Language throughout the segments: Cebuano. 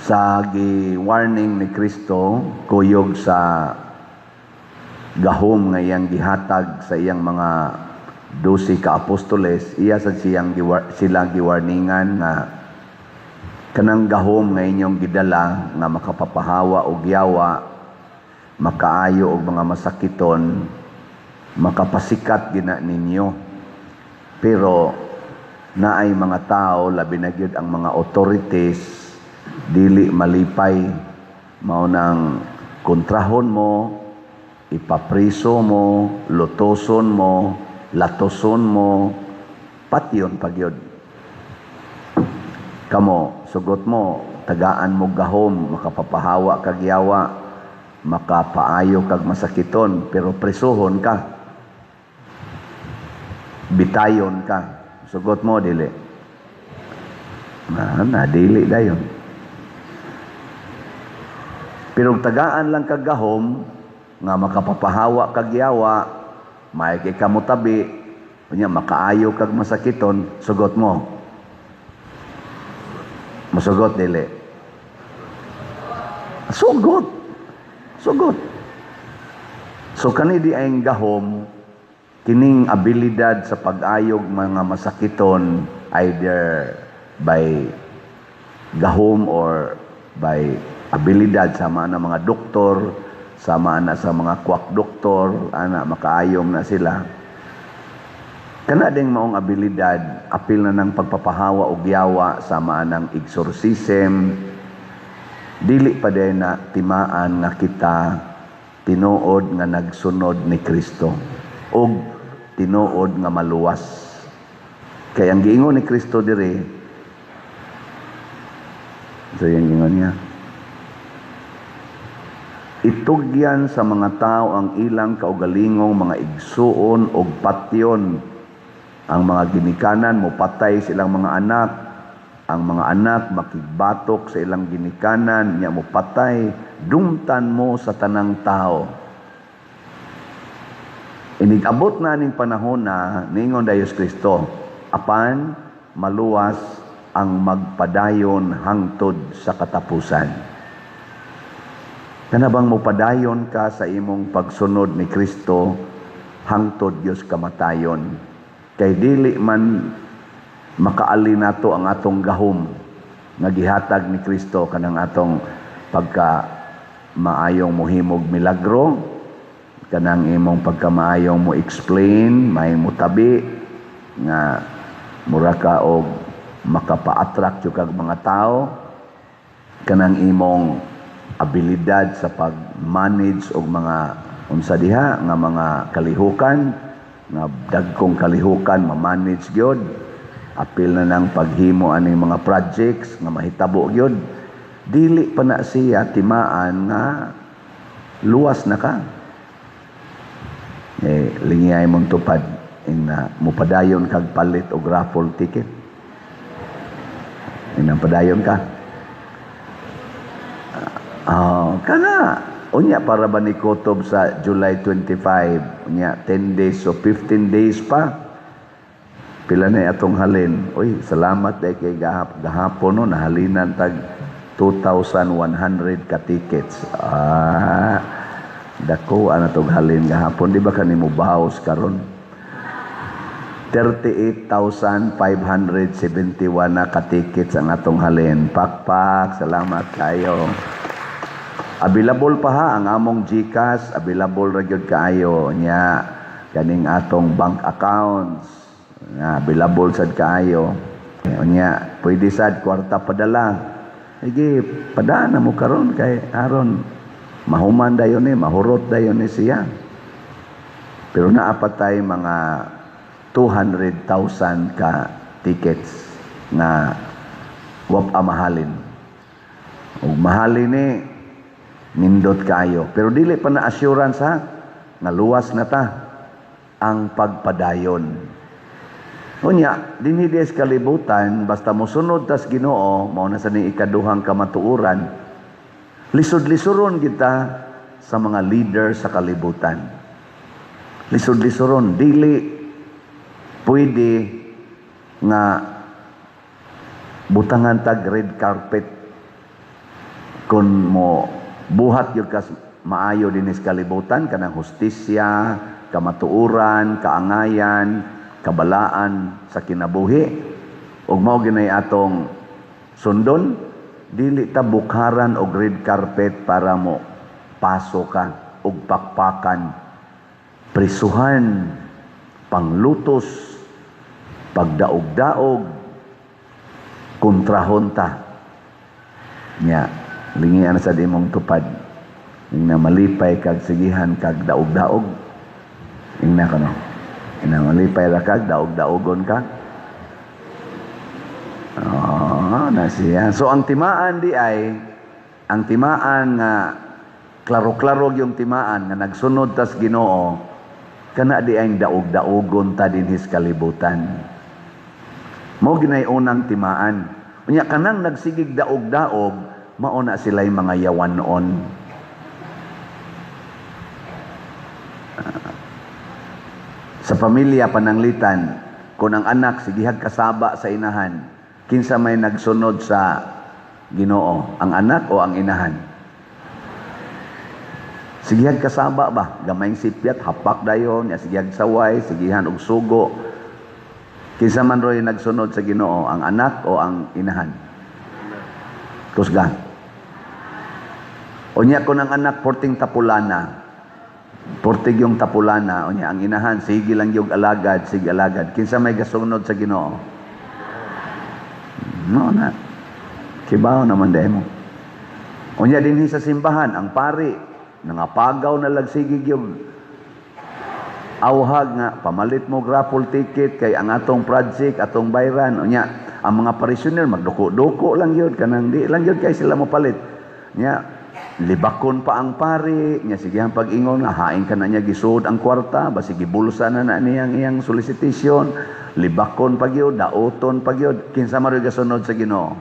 Sa gi-warning ni Kristo kuyog sa gahom nga iyang gihatag sa iyang mga 12 ka apostoles, iya sa siyang sila giwarningan nga kanang gahom nga inyong gidala nga makapapahawa og yawa, makaayo og mga masakiton, makapasikat gina ninyo. Pero naay mga tao, labi na gyud ang mga authorities, dili malipay. Mao nang kontrahon mo, ipapriso mo, lutoson mo, latoson mo, patyon pa gyud. Kamo, sugot mo, tagaan mo gahom, makapapahawa kag yawa, makapaayo kag masakiton, pero presohon ka. Bitayon ka. Sugot mo, dili? Na, dili dayon. Pero tagaan lang kag gahom, nga makapapahawa kag yawa, may kay kamutabi, unya makaayo kag masakiton, sugot mo? Musugot, dili? Sugot. Sugot. So kani di ay gahom, kining abilidad sa pag-ayog mga masakiton, either by gahom or by abilidad sama na mga doktor, sama na sa mga quack doktor, ana makaayom na sila. Kana ding maong abilidad, apil na ng pagpapahawa og yawa, sama ng exorcism, dili pa din na timaan nga kita tinuod nga nagsunod ni Kristo og tinuod nga maluwas. Kay ang giingon ni Kristo diri, so yung giingon niya, itugyan sa mga tao ang ilang kaugalingong mga igsuon og patyon. Ang mga ginikanan mopatay sa ilang mga anak, ang mga anak makigbatok sa ilang ginikanan, nya mopatay, dumtan mo sa tanang tao. Inig-abot na ning panahon na niingon dayos Kristo, apan maluwas ang magpadayon hangtod sa katapusan. Kana bang mopadayon ka sa imong pagsunod ni Kristo hangtod Dios kamatayon? Kay dili man makaali nato ang atong gahom nga gihatag ni Kristo, kanang atong pagka maayong mohimog milagro, kanang imong pagka maayong mo explain, maayong mo tabi nga mura ka og makapa-attract jud kag mga tao, kanang imong abilidad sa pag-manage og mga unsa diha nga mga kalihukan, nga dagkong kalihukan ma-manage gyud, apil na nang paghimo aning mga projects nga mahitabo gyud, dili pa na siya timaan nga luwas na ka. Lingiyay mong tupad ing mupadayon kag palit og raffle ticket. Inang padayon ka. Kana unya para ba ni kutob sa July 25, unya 10 days, so 15 days pa. Pila na atong halin? Uy, salamat dahil kay gahapon no, nahalinan tag 2,100 ka tickets. Dako ana tog halin gahapon, di ba kanimo baos karon? 38,571 na ka tickets ang atong halin. Pakpak, salamat kayo. Available pa ha ang among GCash, available ra gyud kaayo nya kaning atong bank accounts. Nga available sad kaayo. Unya, pwede sad kwarta padala. Sige, padana mo karon kay aron mahuman dayon ni, mahurot dayon ni siya. Pero naa pa tay mga 200,000 ka tickets nga wa pa mahalin. Ug mahalin ni nindot kayo. Pero dili pa na assurance ha, nga luwas na ta ang pagpadayon. Unya, dinhi sa kalibutan, basta mosunod tas Ginoo, mao na sa ning ikaduhang kamatuoran, lisod-lisuron kita sa mga leader sa kalibutan. Lisod-lisuron, dili pwede nga butangan tag red carpet. Kung mo buhat gyud kas maayo dinis kalibutan, kanang hustisya, kamatuoran, kaangayan, kabalaan sa kinabuhi, ug mao ginay atong sundon, dili ta bukharan og red carpet para mo paso ka og pakpakan, prisuhan, panglutos, pagdaog-daog, kontrahon ta. Nya, lingian sa imong tupad. Ingna malipay kag sigihan kag daog-daog. Ingna kano. Ingna malipay ra kag daog-daogon ka. Oh, na siya. So ang timaan di ay ang timaan nga klaro-klaro yung timaan nga nagsunod tas Ginoo, kana di ay daog-daogon ta dinhis kalibutan. Mao ginay unang timaan. Unya kanang nagsigig daog-daog, mao na sila'y mga yawanon. Sa pamilya pananglitan, kung ang anak sigihag kasaba sa inahan, kinsa may nagsunod sa Ginoo, ang anak o ang inahan? Sigihag kasaba ba? Gamayng sipyat, hapak dayon, ya sigihag saway, sigihan og sugo. Kinsa man roy nagsunod sa Ginoo, ang anak o ang inahan? Kusgan. Unya kun ang anak porting tapulana, portig yung tapulana, unya ang inahan sige lang yung alagad, sige alagad. Kinsa may gasunod sa Ginoo? No na. Kibaw naman demo. Unya dinhi sa simbahan ang pari nangapagaw na lagsigig yung awhag nga pamalit mo raffle ticket kay ang atong project atong bayran. Unya ang mga parishioner magduko-duko lang yun, kanang di lang yun kay sila mopalit. Nya libakon pa ang pari nya, sige ang pag-ingon nga hain ka na niya gisuod ang kwarta, basi gibulsa na na niyang iyang solicitation, libakon pa gyud, daoton pa gyud. Kinsa man gasunod sa Ginoo?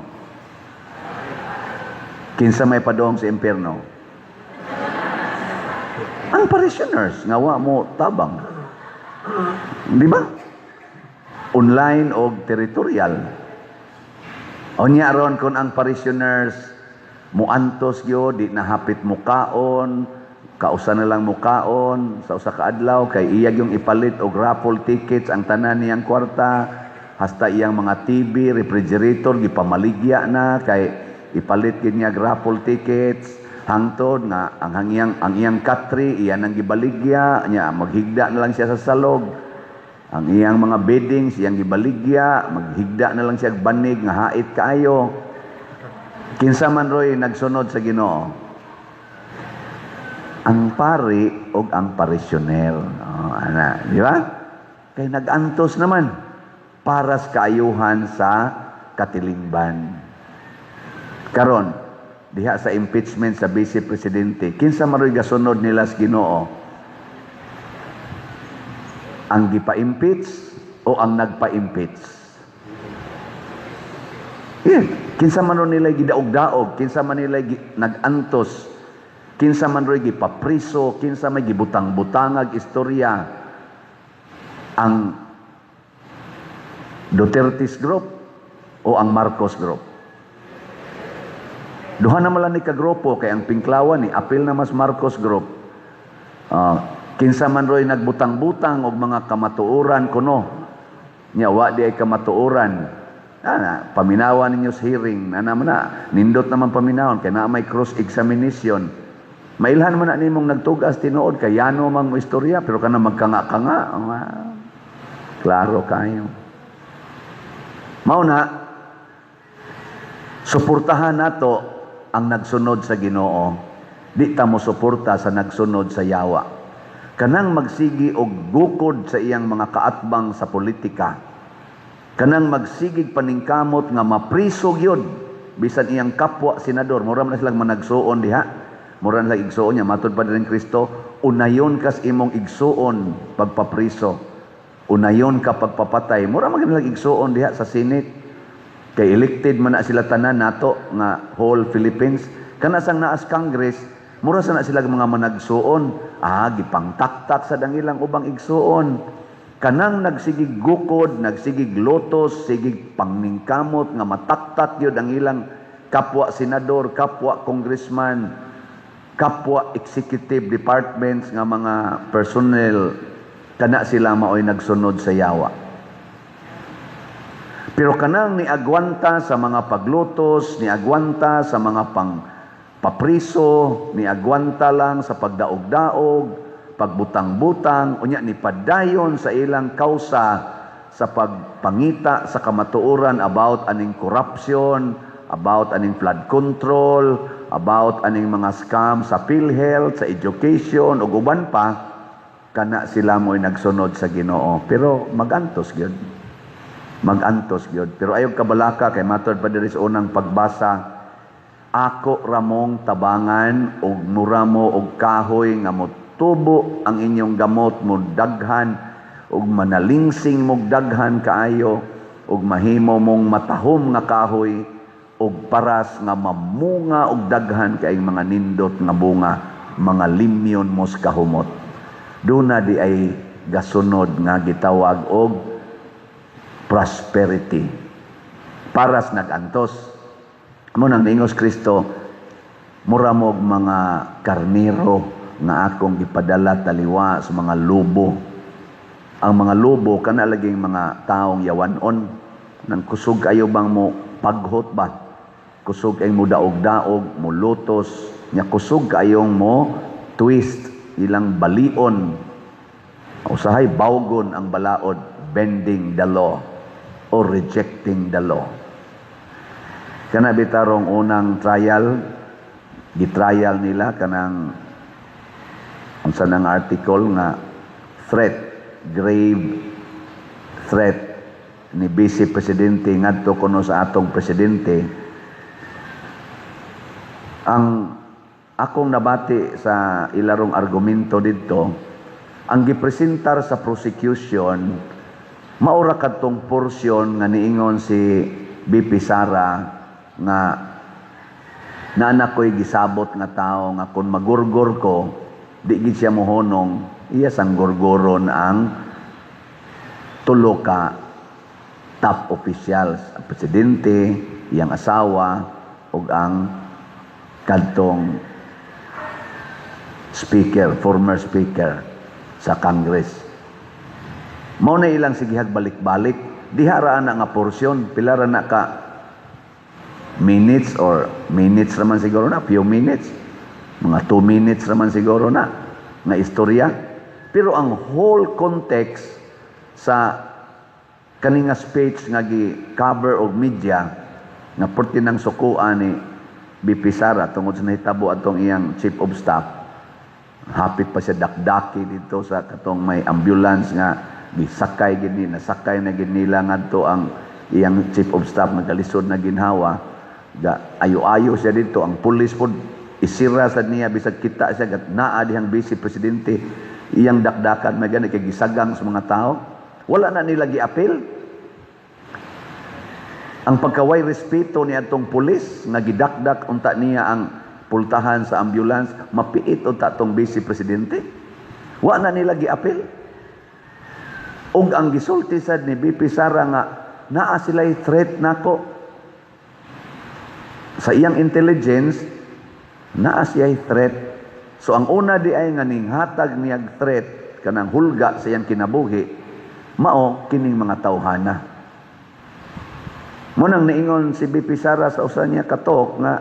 Kinsa may padong sa impierno? Ang parishioners nga wa mo tabang, di ba? Online o territorial. Unya ron kung ang parishioners muantos gyud, di na hapit mukaon, kausa na lang mukaon sa usa ka adlaw kay iyag yung ipalit og raffle tickets ang tanan niyang kwarta, hasta iyang mga TV, refrigerator gipamaligya na kay ipalit gid niya raffle tickets, hangtod nga ang iyang katri iya nang gibaligya nya, maghigda na lang siya sa salog. Ang iyang mga beddings iyang gibaligya, maghigda na lang siya banig nga hait kaayo. Kinsa man roy nagsunod sa Ginoo? Ang pari og ang parishioner. Oh, ana, di ba? Kay nagantos naman para sa kaayuhan sa katilingban. Karon, diha sa impeachment sa Vice Presidente, kinsa man roy gasunod nila sa Ginoo? Ang gipa-impeach o ang nagpa-impeach? Yeah. Kinsa man ron nila gidaog-daog, kinsa man nila nag-antos, kinsa man ro'y gipapriso, kinsa may gibutang-butangag istorya, ang Duterte's group o ang Marcos group? Duha naman lang ni kagrupo kay ang Pinklawan ni apil na mas Marcos group. Kinsa man ro'y nagbutang-butang og mga kamatuoran kuno. Nya wa di ay kamatuoran. Ana, paminawan ninyo sa hearing, ana man na, nindot naman paminawon kay naa may cross examination. Mailhan man na nimong nagtugas tinuod kay yano mang mo istorya, pero kana magkanga-kanga, klaro kayo. Mao na suportahan nato ang nagsunod sa Ginoo. Di ta mo suporta sa nagsunod sa yawa. Kanang magsigi og gukod sa iyang mga kaatbang sa politika. Kanang magsigig paningkamot nga mapriso gyud bisan iyang kapwa senador, mura man silang managsuon diha. Mura na lang igsuon niya matud pa din Kristo, unayon kas imong igsuon pagpapriso. Unayon ka pagpapatay. Mura man lang igsuon diha sa Senate. Kay elected man na sila tanan nato nga whole Philippines. Kana sang naas Congress, mura sa na sila mga managsuon. Gipangtaktak sa dangilang ubang igsuon. Kanang nagsigig gukod, nagsigig lotos, sigig pangningkamot nga mataktak yun ang ilang Kapwa senador, kapwa congressman, kapwa executive departments nga mga personnel, kana sila maoy nagsunod sa yawa. Pero kanang niagwanta sa mga paglutos, niagwanta sa mga pang papriso, niagwanta lang sa pagdaog-daog, pagbutang-butang, unya ni padayon sa ilang kausa sa pagpangita sa kamatuoran about aning corruption, about aning flood control, about aning mga scam sa PhilHealth, sa education, ug uban pa, kana sila mo'y nagsunod sa Ginoo. Pero magantos gyud. Magantos gyud. Pero ayaw kabalaka kay matod pa diri sa unang pagbasa, ako ramong tabangan ug muramo og kahoy nga motubo ang inyong gamot, mo daghan ug manalingsing mog daghan kaayo ug mahimo mong matahom nga kahoy ug paras nga mamunga og daghan kaayong mga nindot nga bunga, mga limyon mos kahumot. Duna di ay gasunod nga gitawag og prosperity. Paras nagantos. Mo nang niingon si Kristo, mura mo'g mga karniro nga akong gipadala taliwa sa mga lobo. Ang mga lobo kana laging mga taong yawanon nang kusog kayo bang mo paghot ba? Kusog ay mo daog-daog, mo lutos, nya kusog kayong mo twist ilang balion. Usahay bawgon ang balaod, bending the law or rejecting the law. Kana bitarong unang trial, gitrial nila kanang unsa nang article nga threat, grave threat ni Vice Presidente ngadto kuno sa atong presidente. Ang akong nabati sa ilarong argumento didto, ang gipresentar sa prosecution maura kadtong portion nga niingon si BP Sara nga naana ko'y gisabot nga tao nga kung magurgor ko, di gid siya mohonong, iya sang gurgoron ang tulo ka top officials, ang presidente, iyang asawa, ug ang kadtong speaker, former speaker sa Congress. Mao na ilang sigihag balik-balik. Diha ra na nga porsyon, pila ra na ka minutes or minutes raman siguro na, few minutes. Mga 2 minutes raman siguro na nga istorya. Pero ang whole context sa kani nga speech nga gi-cover og media nga perti nang sukuan ni BP Sara tungod sa nahitabo atong iyang chief of staff, hapit pa siya dakdaki dito sa katong may ambulance nga gisakay gid ni, nasakay na gid nila ngadto ang iyang chief of staff nga galisod na ginhawa, ga ayo-ayo siya dito. Ang pulis pod isira sad niya bisag kita siya gat naa dihang vice presidente, iyang dakdakan may gani kay gisagang sa mga tao. Wala na nila giapil ang pagkaway respeto ni atong pulis nga gidakdak unta niya ang pultahan sa ambulance, mapiit unta atong vice presidente. Wa na nila giapil. Ug ang gisulti sad ni BP Sara nga naa sila'y threat nako, sa iyang intelligence naa siya'y threat. So ang una di ay nga ninghatag niyag threat kanang hulga sa iyang kinabuhi mao kining mga tawhana. Mo nang niingon si BP Sara sa usa niya katok nga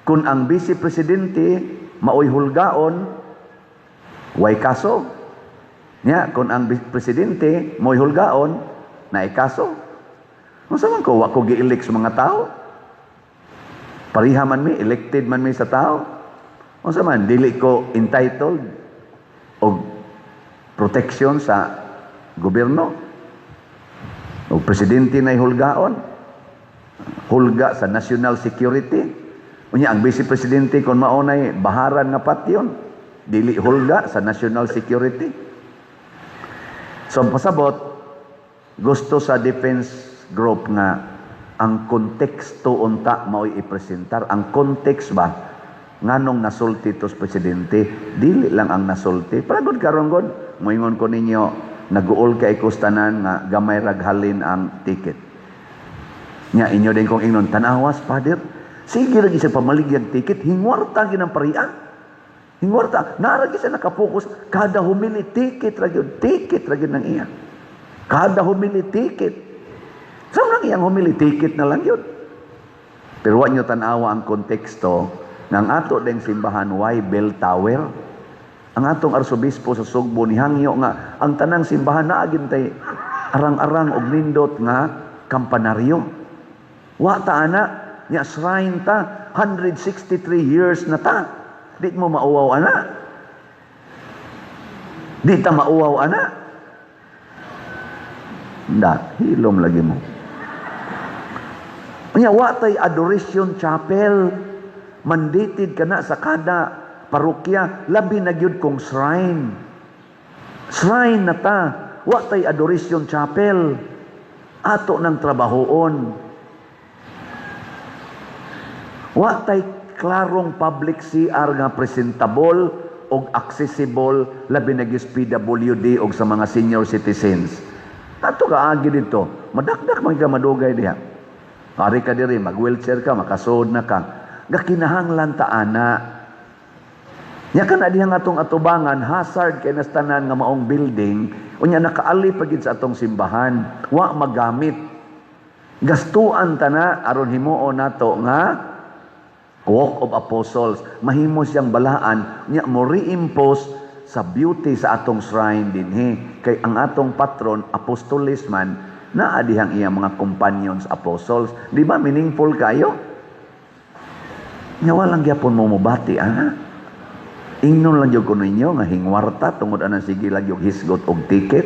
kung ang vice presidente maoy hulgaon, way kaso nya, kung ang presidente mo'y hulgaon, naay kaso. Unsa man ko, wa ko gi-elect sa mga tao? Pareha man mi, elected man mi sa tao. Unsa man, dili ko entitled og protection sa gobyerno? O presidente na hulgaon, hulga sa national security. Unya ang vice presidente kung maunay baharan nga patyon, dili hulga sa national security? So ang pasabot, gusto sa defense group nga ang konteksto unta mao'y ipresentar. Ang context ba nganong nasulti tos presidente, dili lang ang nasulti. Para gud karon gud, moingon ko ninyo, naguol kay kustanan nga gamay rag halin ang ticket. Nya inyo din kong ingnon, tanawas, Father, Sige lagi siya pamaligyag ticket, hingwarta gyud ang parian. Hingwarta, naa ra gyud siya nakapokus kada homily, ticket ra gyud, ticket ra gyud nang iya. Kada homily, ticket. Sa nang iyang homily, ticket na lang yun. Pero wa nyo tanawa ang konteksto ng ato deng simbahan, why bell tower? Ang atong arsobispo sa Sugbo ni hangyo nga ang tanang simbahan naa tay arang-arang og nindot nga kampanaryo. Wa ta ana nya, shrine ta, 163 years na ta. Di mo mauwaw ana. Di ta mauwaw ana. Da, hilom lagi mo. Nya wa tay adoration chapel. Mandated kana sa kada parokya, labi na gyud kung shrine. Shrine na ta, wa tay adoration chapel. Ato ng trabahoon. Wa tay klarong public CR nga presentable og accessible, labi na gyud PWD og sa mga senior citizens. Ato ka agi dito, madakdak man ka madugay diha. Ari ka diri, mag-wheelchair ka, makasud na ka. Gakinahanglan ta ana. Nya kana diha nga atong atubangan, hazard kay nas tanan nga maong building, unya nakaali pa gid sa atong simbahan, wa magamit. Gastuan ta na aron himuon nato nga Walk of Apostles, mahimo siyang balaan, nya mo reimpose sa beauty sa atong shrine dinhi. Kay ang atong patron apostolis man, naa dihang iyang mga companions apostles. Di ba meaningful kayo? Nya walang gyapon mo mobati ana. Ingnon lang jud ko ninyo nga hingwarta tungod anang sige lang yung hisgot og ticket.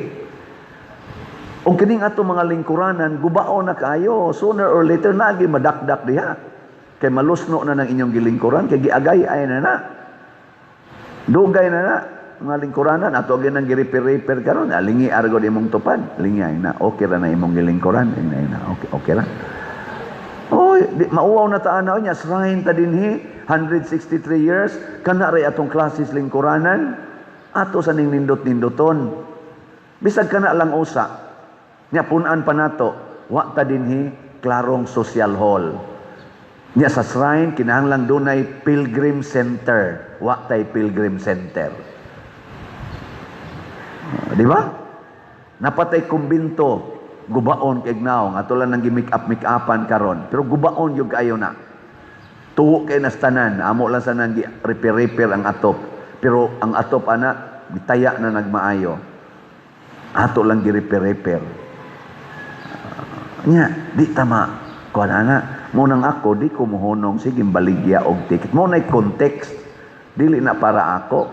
Og kining ato mga lingkuranan, gubao na kayo, sooner or later nagi madakdak diha. Kay malusno na ng inyong gilingkuran, kay giagay ay na na. Dugay na na mga lingkuranan, ato gyud nang gi-repair-repair karon, alingi argod imong tupad, lingi ay na, okay ra na imong gilingkuran, ay na, na, okay, okay ra. Oy, di, mauwaw na ta ana nya, shrine ta dinhi 163 years kana ray atong klases lingkuranan, ato sa ning nindot-nindoton. Bisag kana lang usa. Nya punan pa nato, wa ta dinhi klarong social hall. Nya sa shrine kinahanglan dunay pilgrim center, wa tay pilgrim center. Di ba? Napatay kumbinto, gubaon kay naong ato lang nang gi-make up make upan karon, pero gubaon yung kayo na. Tuo kay nas tanan, amo lang sa nang repair repair ang atop. Pero ang atop ana gitaya na nagmaayo. Ato lang gi-repair repair. Nya, di tama. Kuan ana, mo nang ako di ko mohunong sige baligya og ticket. Mo nay context. Dili na para ako.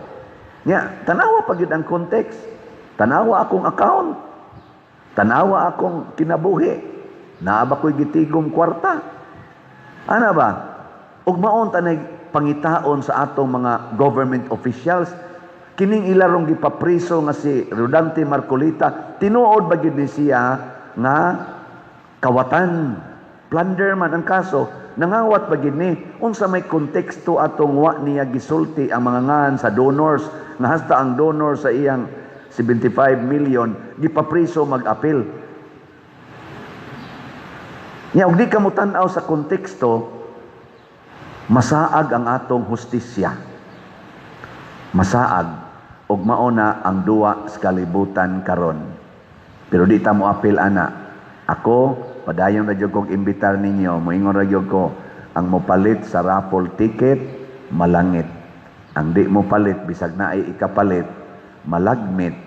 Nya, tanawa pa gyud ang context. Tanawa akong account. Tanawa akong kinabuhi. Naa ba ko'y gitigom kwarta? Ana ba? Ug maon tanay pangitaon sa atong mga government officials, kining ilarong gipapriso nga si Rodante Marcoleta, tinuod ba gyud ni siya nga kawatan? Plunder man ang kaso, nangawat ba gyud ni? Unsa may konteksto atong wa niya gisulti ang mga ngan sa donors, nga hasta ang donor sa iyang 75 million gipapriso mag-apil? Nya og di ka mo tan-aw sa konteksto, masaag ang atong hustisya. Masaag og mao na ang duwa sa kalibutan karon. Pero di ta mo apil ana. Ako padayon ra jud kog imbitar ninyo, moingon ra jud ko, ang mopalit sa raffle ticket malangit. Ang di mo palit bisag naay ikapalit, malagmit.